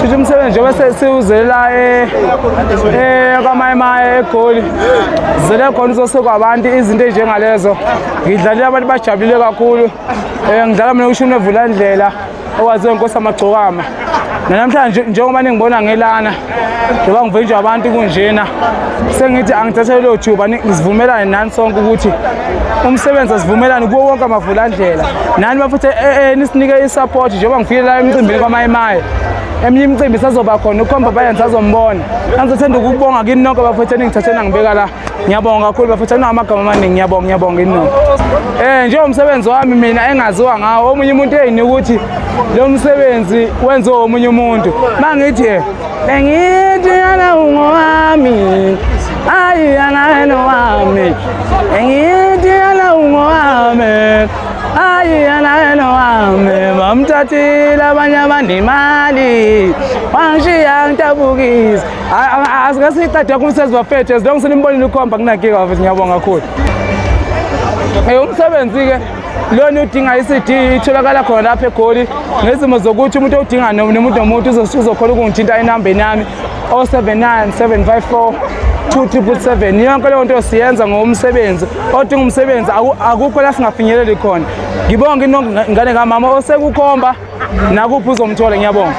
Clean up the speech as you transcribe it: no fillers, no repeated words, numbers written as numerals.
Shuthi umsebenzi njengoba siwuzela kwaMayimaye eGoli, zele khona uzosekwa abantu izinto ey'njengalezo. Ngidlalile, abantu bajabulile kakhulu. Ngidlala mina ushuni weVulandlela owaziwe Nkosi Amagcokama. Namhlanje njengoba ningibona ngelana, njengoba ngivinjwa abantu kunjena, sengithi angithathe lelo thuba ngizivumelane nani sonke ukuthi umsebenzi asivumelane kuwo wonke amavulandlela. Nani bafuthe nisinike i-support njengoba ngifike la emcimbini kwaMayimaye. Eminye imicimbi isazoba khona, ukhomba baye nisazombona. Angizothanda ukubonga kini nonke bafethu eningithathe nangibeka la. Ngiyabonga kakhulu bafethu, anawo amagama amaningi, ngiyabonga, ngiyabonga kini nonke. Njengomsebenzi wami mina engaziwa ngawo, omunye umuntu eyinika ukuthi lo msebenzi wenziwe omunye umuntu. Mangithi bengithi yana ungowami, ayi yana wena wami, bengithi yana ungowami, ayi yana wena wami, bamthathile abanye abanemali, wangishiya ngitabukisa. Asike siyiqede kumsebenzi bafethu, as long senimbonile ukhomba kunankinga bafethu, ngiyabonga kakhulu. Umsebenzi-ke lona udinga i-CD itholakala khona lapha eGoli ngezimo zokuthi umuntu odinga nomuntu nomuntu uzokhona ukungithinta enambeni yami 079 754 2777. Yonke leyo nto siyenza ngomsebenzi odinga umsebenzi, akukho la singafinyeleli khona. Ngibonge inonke ngane kamama osekukhomba nakuphi uzomthola, ngiyabonga.